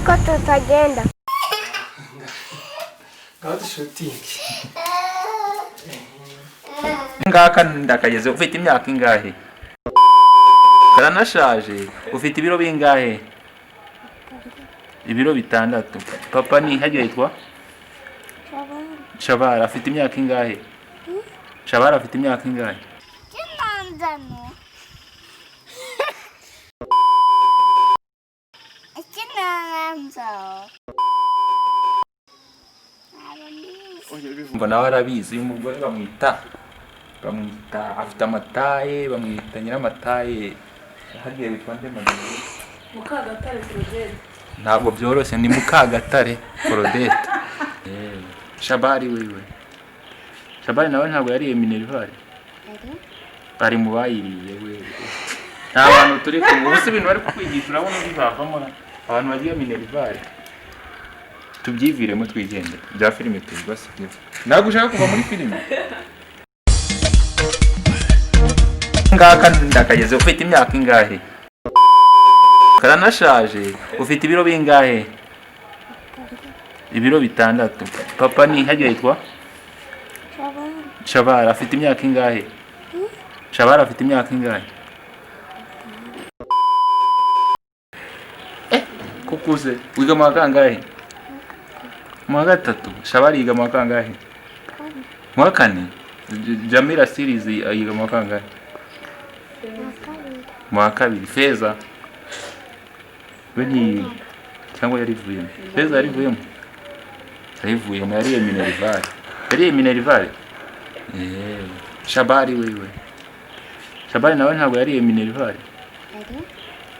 Ko tutagenda. Ngaho dushutinge. Ngaka ndakageze. Ufite imyaka ingahe? Karanashaje. Ufite ibiro bingahe? Ibiro 6. Papa ni hagiye yitwa Shabara. Afite imyaka ingahe? Shabara afite imyaka ingahe? Kinanzano. Kinanzo. Umva nawe arabizi. Uyu mugore bamwita afite amataye, bamwita nyiramataye. Hagiye witwa nde madame? Mukagatare Claudette. Ntabwo byoroshye, ni Mukagatare Claudette. Shabari wiwe. Shabari nawe ntabwo yariye minerval. Ari mu bayiriye we. Nta bantu turi kumwe. Ubu se ibintu bari kukwigisha urabona bizavamo abantu bagiye minerval. Tubyiviremo twigendere. Bya filime tubibase. Ntabwo ushaka kuva muri filime. Ngaka ndakageze. Ufite imyaka ingahe? Karanashaje. Ufite ibiro bingahe? Ibiro 6. Papa ni hagiye yitwa Shabara. Afite imyaka ingahe? Shabara afite imyaka ingahe? Kukuze wiga mu wa kangahe? Mu wa 3. Shabara yiga mu wa kangahe? Mu wa 4. Jamila series yiga mu wa kangahe? Mu wa 2. Feza we ntiyiga cyangwa yarivuyemo? Feza yarivuyemo? Yarivuyemo, yariye minerval. Yariye minerval? Shabari wiwe. Shabari nawe ntabwo yariye minerval.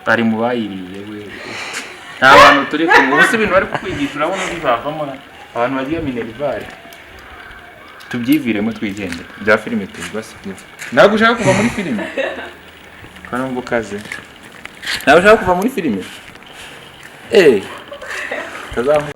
Ari mu bayiriye we. Nta bantu turi kumwe. Ubu se ibintu bari kukwigisha urabona bizavamo abantu bagiye minerval. Tubyiviremo twigendere. Bya filime tubibase. Ntabwo ushaka kuva muri filime? Kanumva ukaze. Ntabwo ushaka kuva muri filime? Tazamu.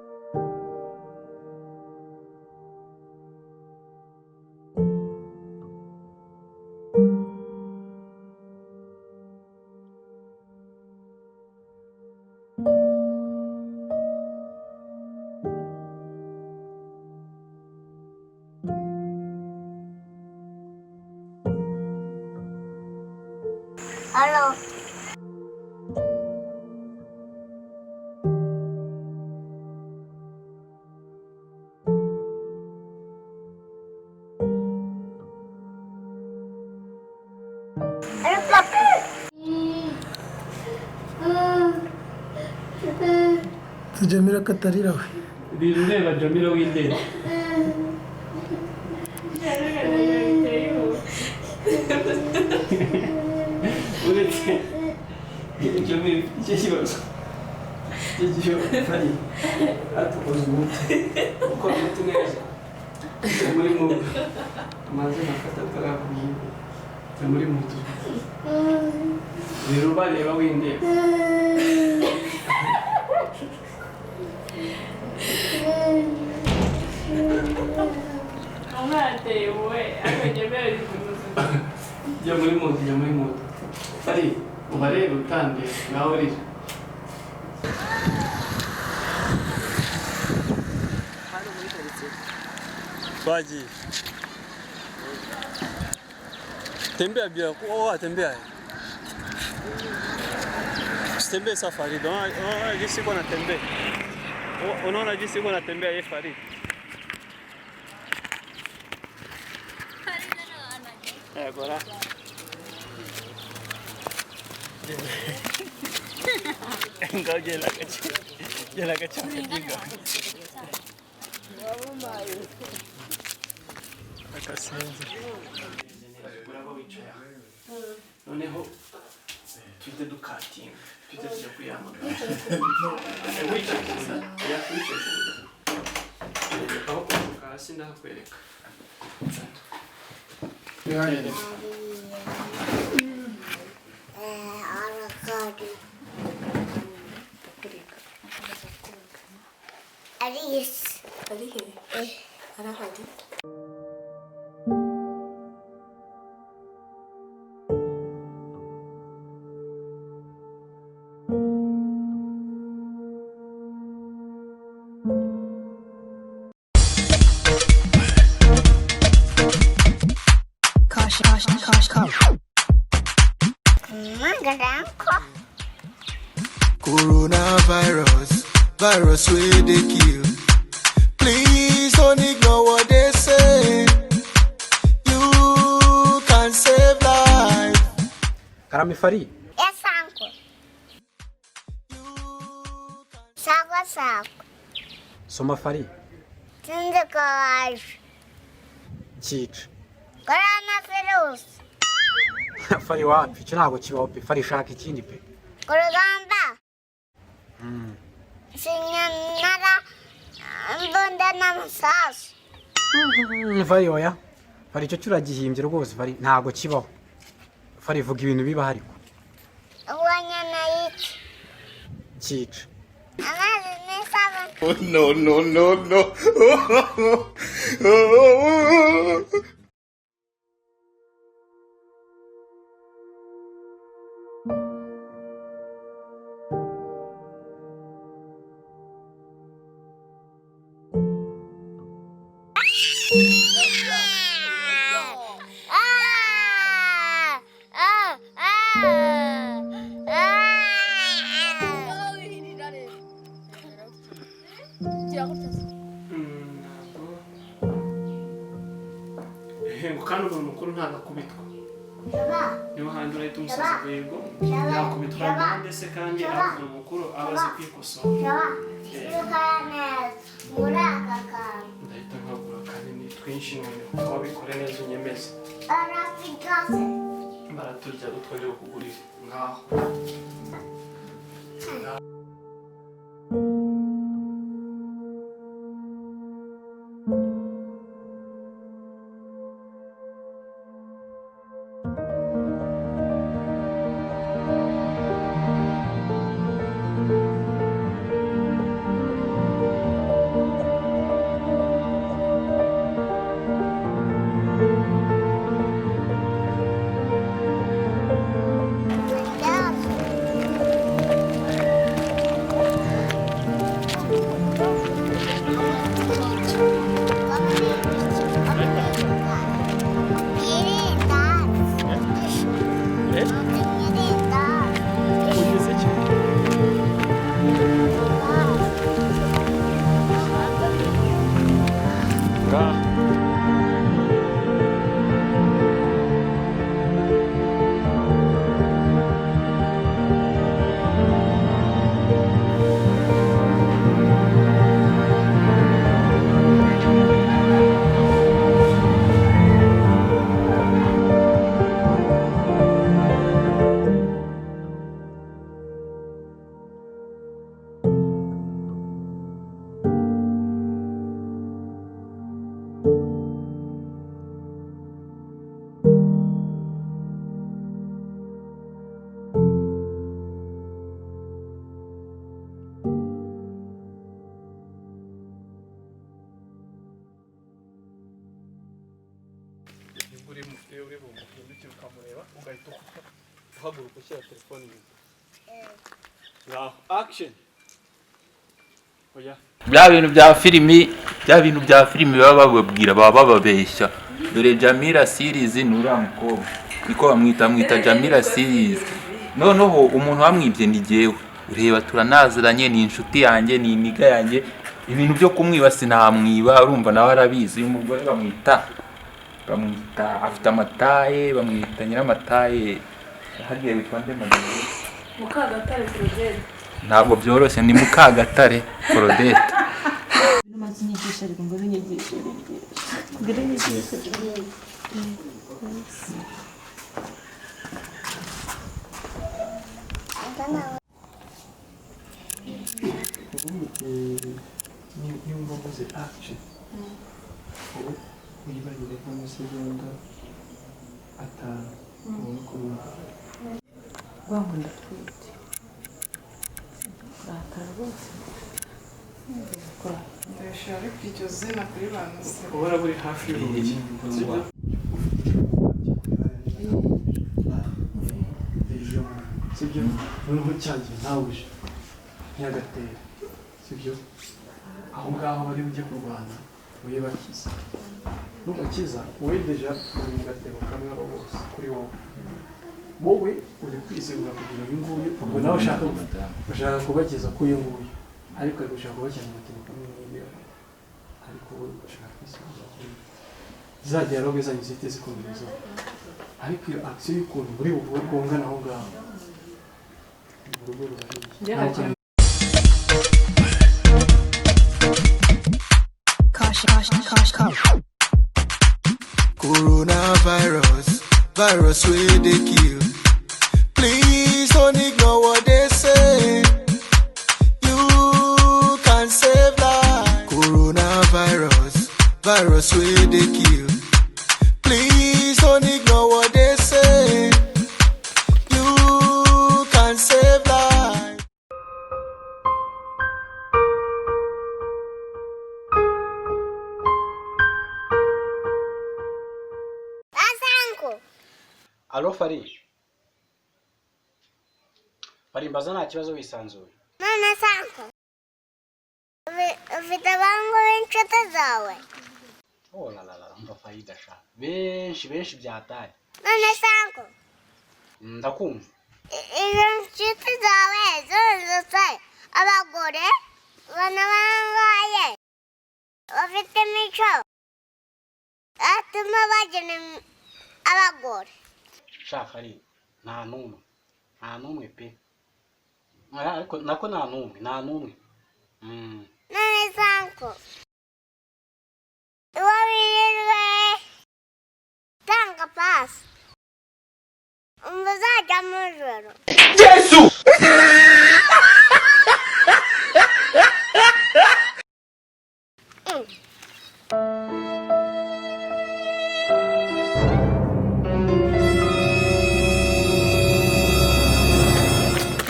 Halo. Halo papa. Jamila katarira we. Rireba Jamila w'indege. Uretse Jamila icyo kibazo. Icyo kibazo atukoze umuti. Ukora umuti neza. Muri mu amazi nafata ataravuye. Muri mutu. Rero bareba w'indege. Jya muri mutu, jya muri mutu. Ari ubarebe utande ngaho urira. Twagiye. Tembea bila kuwa tembea. Usitembee sa Farid. Unaona jinsi iko anatembea. Unaona jinsi iko anatembea yeye Farid. Agora. Ngaho gela gace. Gela gace akagiga. Akasenze. Uraba wicaye. Noneho tuhite dukatinga. Tuhite tujya kuyihamagara. Wicaye ku buriri. Wicaye ku buriri. Aho kumanuka hasi ndahakwereka. Alice. Arahari. Coronavirus, virus wey dey kill. Please don't ignore what they say. You can save life. Karame Fari. Yes, uncle. Sawa sawa. Soma Fari. Sinzi ko waje. Cyica. Coronavirus. Fari wapi, icyo ntabwo kibaho pe. Fari shaka ikindi pe. Kurugamba. Sinyamara mbunda n'amasasu. Fari oya. Fari icyo cyuragihimbye rwose Fari ntabwo kibaho. Fari vuga ibintu biba ariko. Uwanyana yica. Cyica. Amazi n'isabune. Oh, no, no, no, no. Ngo kandi umuntu mukuru ntabwo akubitwa, niyo handi urahita umusaza yego yakubitwa impande se, kandi umuntu mukuru aba azi kwikosora. Ndahita nkagura kanini twinshi noneho wabikore neza unyemeze. Baraturya utwo ndi bukugurire ngaho. Uhaguruka ushyira telefone inyuma. Ngaho action. Oya. Bya bintu bya filimi baba bababwira baba bababeshya. Dore Jamila series ni uriya mukobwa niko bamwita Jamila series. Noneho umuntu wamwibye ni jyewe, ureba turanaziranye, ni inshuti yanjye, ni iniga yanjye. Ibintu byo kumwiba sinamwiba, urumva nawe arabizi. Uyu mugore bamwita afite amataye, bamwita nyiramataye. Hagiye witwa nde madame? Mukagatare Claudette. Ntabwo byoroshye, ni Mukagatare Claudette. Niba uvuze action ubu wibarire nk'amasegonda 5 ubone uko wumva. Rwango ndatwite. Kurakara rwose. Ndabishira ariko iryo zina kuri ba nuse. Uhora buri hafi y'urugi. Sibyo? Noneho cyagiye ntawe uje ntiyagatera, sibyo? Aho ngaho bari bujye kurwana wowe bakiza, nubakiza wowe deja uri mu gatebo kamwe abo bose kuri wowe. Wowe uri kwizigura kugira uyu nguyu, ubwo nawe ushaka kubageza k'uyu nguyu, ariko ari gushaka kubakira mu telefone, ariko wowe ushaka kwizigura kuri za dialogue zanyu zihite zikomereza. Ariko iyo action y'ukuntu muri bugongana aho ngaho, urugo rurahiye. Coronavirus, virus where they kill. Please don't ignore what they say. You can save life. Coronavirus, virus where they kill. Please don't ignore what they say. You can save life. Asanko. Allo Fari. Fari, mbaza nta kibazo, wisanzuye. None Sanko, ufite abahungu b'inshuti zawe? Oh la la la, umva Farida sha. Benshi benshi byataye. None Sanko, Ndakumva. izo nshuti zawe zose, abagore bana bangaye bafite imico atuma bagira abagore? Sha Fari, nta n'umwe. Nta n'umwe pe. Ariko nako nta n'umwe, nta n'umwe. None Sanko, uwo wirirwe tanga pasi, umva uzajya mu ijoro. Yesu!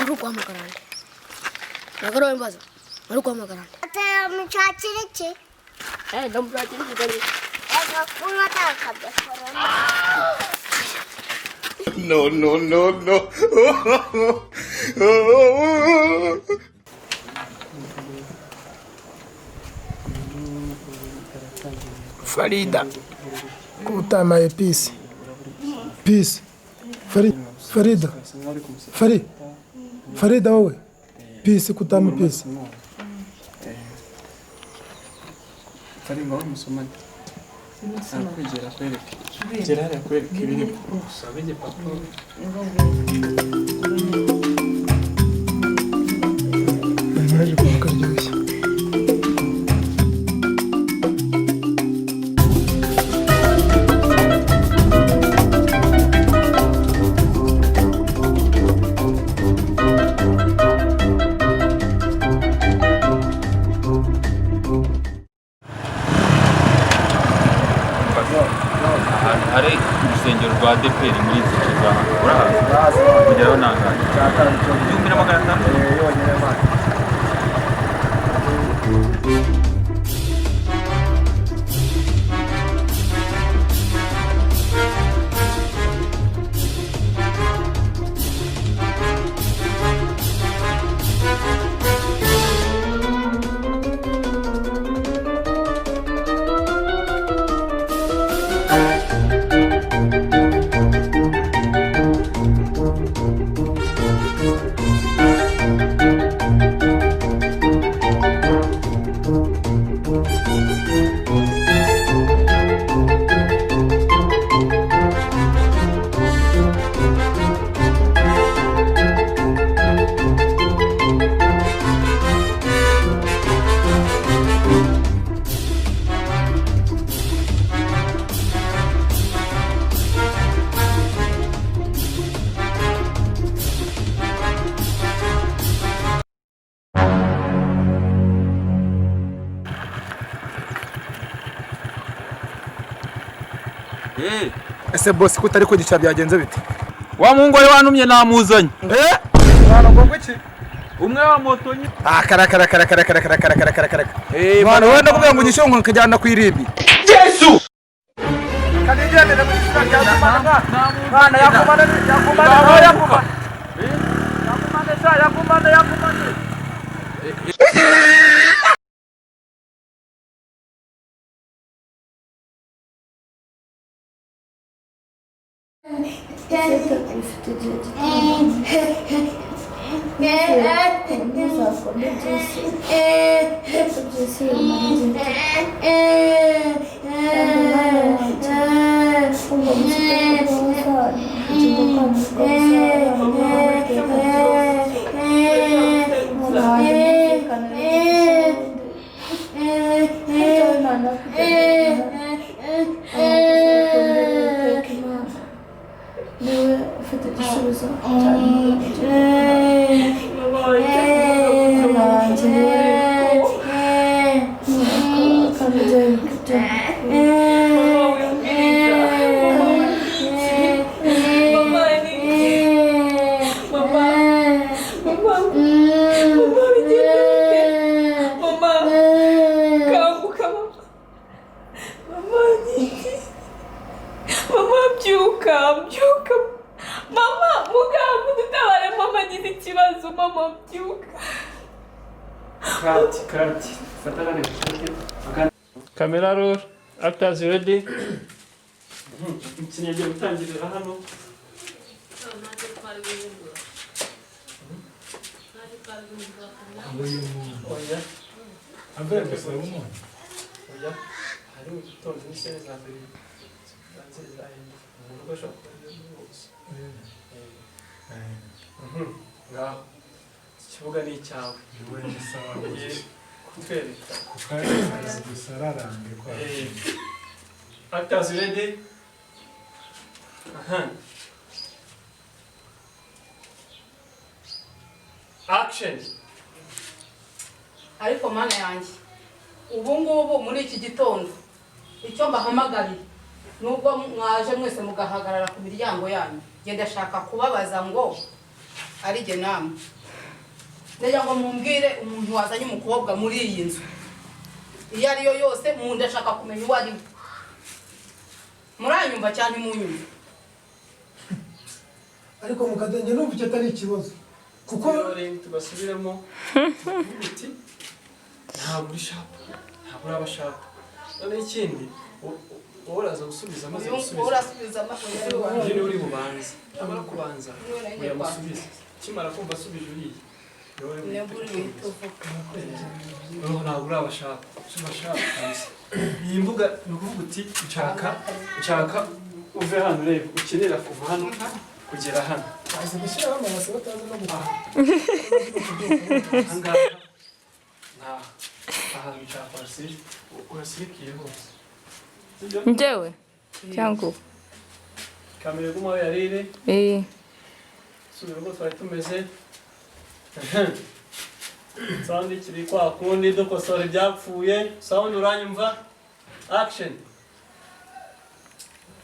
Uri guhamagara nde? Ntabwo ari wowe mbaza, uri guhamagara nde? Atera mushakira iki? Eh, ndamushakira iki kandi? Ego kunywa atakabya korona. No, no, no, no. Farida, ko utamaye peace peace? Fari, Farida, Fari, Farida, wowe peace kutama peace. Fari, ngaho musomane. Arakwegera akwereke. Gera hariya akwereke ibirimo. Usabe igipapuro. Naje kuva karyoshye. Ahantu hari urusengero rwa ADEPR muri izi nce za hano urahazi? Kugeraho ni angahe? 1500. Ese boss, ko utari kugisha, byagenze bite? Wa muhungu wari wantumye namuzanye. Eh, mwana, ngo iki? Umwe wa moto nyine. Ah, kara kara kara kara kara kara kara kara kara kara. Eh. Mwana, wowe ndakubwira ngo unyishyure ngo nkajyana ku irimbi. Yesu! Kanigendere mu izina rya Imana. Mwana, yakumane yakumane yakumane. Yakumane sha, yakumane yakumane. bifite igihe gito. Ntuzakunda by'isi, kuko by'isi bimara igihe gito. Kandi Mana yanjye, ubwo mufite kubaho ubugingo bwanyu bwo buzabana nawe iteka ryose. Mwana wanjye, mwumvikane n'ubundi ibyo Imana yakugeneye, ahubwo uzakundire Uwiteka Imana, niwe ufite igisubizo cyane. Mwana wanjye, kandi ujye wibuka ibyo Mama, byuka, byuka. Mama, muganga, dutabare, mama agize ikibazo. Mama, byuka. Cut, cut. Fata akandi gakote. Camera roll. Actors ready. Umukinnyi agiye gutangirira hano. Oya. Avuye gusaba umunyu. Oya. Hari mu gitondo ni scene za mbere. Zibanze zirahinduka. Umuntu ashobora kuba ari hose. Ngaho. Iki kibuga ni icyawe. Niwe ni sawa. Ugiye kutwereka. Kuko azi gusa ararambikwa. Actors ready? Aha. Action! Ariko Mana yanjye, ubu ngubu muri iki gitondo icyo mbahamagariye, nubwo mwaje mwese mugahagarara ku miryango yanyu, njye ndashaka kubabaza ngo ari jye namwe, ndagira ngo mumbwire umuntu wazanye umukobwa muri iyi nzu iyo ari yo yose. Mu ndashaka kumenya uwo ari we. Muranyumva cyane? Munyumva? Ariko mukadenge, numva icyo atari ikibazo kuko Tugasubiremo uti ntabwo uri sharp, ntabwo uraba sharp. Noneho ikindi, wowe uraza gusubiza amaze Uyu gusubiza. Urasubiza Uyu niwe uri bubanze, namara kubanza uyamusubize. Ukimara kumva asubije uriya, niwe uri Niwe buhite uri buhite uvuga. Noneho ntabwo uraba sharp, uba sharp kabisa. Iyi mbuga ni ukuvuga uti nshaka uve hano urebe ukenera kuva hano kugera hano. Bazi gushyiraho amabase batazi no gukora. Ahangaha nta ahantu nshaka uhasirikiye hose. Sibyo? Njyewe cyangwa ubu? Kamera iguma aho yari iri. Eh. Subira uko twari tumeze. Sound ikiri kwa kundi, dukosora ibyapfuye. Sound, uranyumva? Action!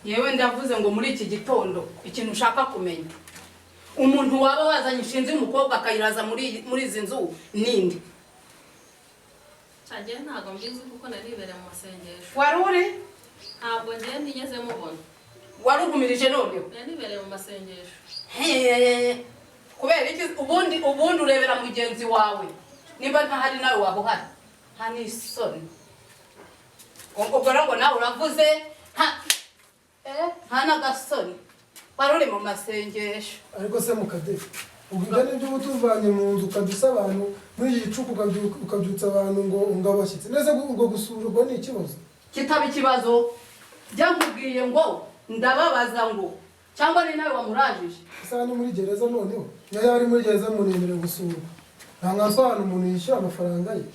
Yewe, ndavuze ngo muri iki gitondo ikintu ushaka kumenya, umuntu waba wazanye inshinzi y'umukobwa akayiraza muri izi nzu ninde? Ngewe ntabwo mbizi kuko nari nibereye mu masengesho. Wari uri? Ntabwo ngewe nigeze mubona. Wari ugumirije noneho? Nari nibereye mu masengesho. Hehehe. Kubera iki? Ubundi urebera mugenzi wawe, nimba ntahari nawe waba uhari. Nta n'isoni. Ubwo rero ngo nawe uravuze nta n'agasoni, wari uri mu masengesho. Ariko se mukade, ubwo ibyo nibyo uba utuvanye mu nzu ukabyutsa abantu muri iki gicuku, ukabyutsa abantu ngo abashyitsi neza, ubwo gusurwa ni ikibazo? Kitaba ikibazo? Byamubwiye ngo ndababaza ngo cyangwa ni nawe wamurajije. Isaha ni muri gereza noneho? Iyo yaba ari muri gereza umuntu yemerewe gusurwa? Nta nkaso ahantu umuntu yishyura amafaranga ye.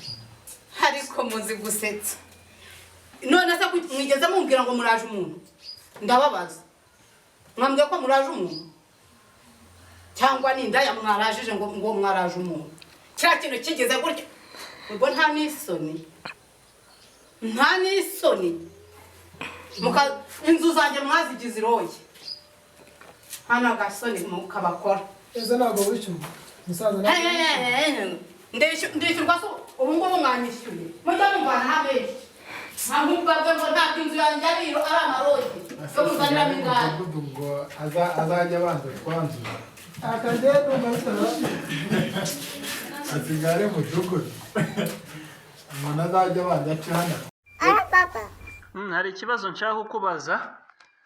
Ariko muzi gusetsa. None se mwigeze mumbwira ngo muraje umuntu? Ndababaza, mwambwiye ko muraje umuntu cyangwa ni indaya mwarajije ngo mwaraje umuntu? Kiriya kintu kigeze gutya, ubwo nta n'isoni, nta n'isoni. Inzu zanjye mwazigize iroge, nta n'agasoni mukabakora. Ese ntabwo wishyurwa musaza? Ntabwo Ndishyurwa se? Ubu ngubu mwanyishyuye, mujya mumvana menshi nkamubabwe ngo ntabwo inzu yanjye ari amarogi yo muzaniramo inganda. Umudugudu ngo azajya abanza twanzura. Akagenda umva. Asigare mudugudu, umuntu azajya abanza ace hano. Papa. Hari ikibazo nshaka kukubaza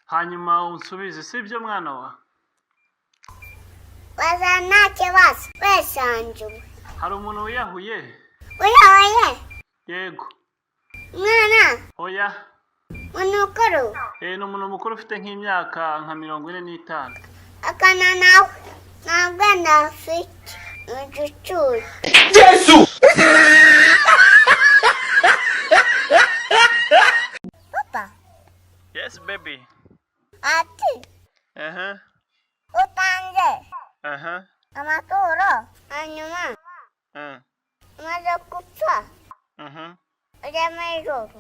hanyuma unsubize, si byo mwana wa? Baza nta kibazo wisanzuye. Hari umuntu wiyahuye? Wiyahuye? Yego. Mwana? Oya. Umuntu mukuru? Eh, ni umuntu mukuru ufite nk'imyaka nka 45. Akana nawe ntabwo nafite mu gicucu. Yesu! Papa. Yes, baby. Ati. Aha. Utanze. Aha. Amaturo hanyuma umaze gupfa ujya mu ijuru.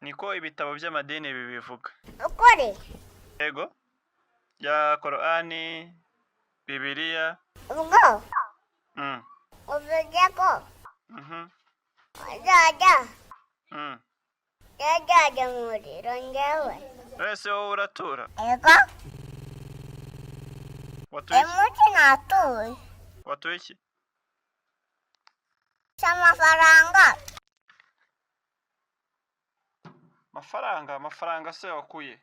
Niko ibitabo by'amadini bibivuga. Ukuri? Yego. Ya Korani, Bibiliya. Ubwo uvuze ko uzajya yazajya mu muriro njyewe. Ese wowe uratura? Yego. Watuye Uyu munsi natuye. Watuye iki? Si amafaranga. Amafaranga, amafaranga se wakuye?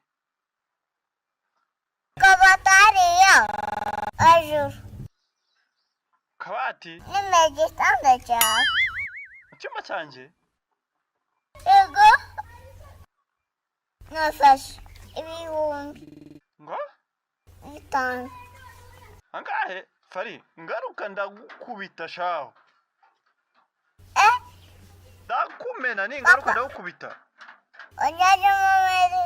Kabatariyo hejuru. Kabati? Ni mu gitanda cyawe. Mu cyumba cyanjye? Yego. Nafashe 5000. Ngo? Angahe? Fari, ngaruka ndagukubita shaho. Eh? Ndakumena ningaruka ndagukubita. Ongera umubiri.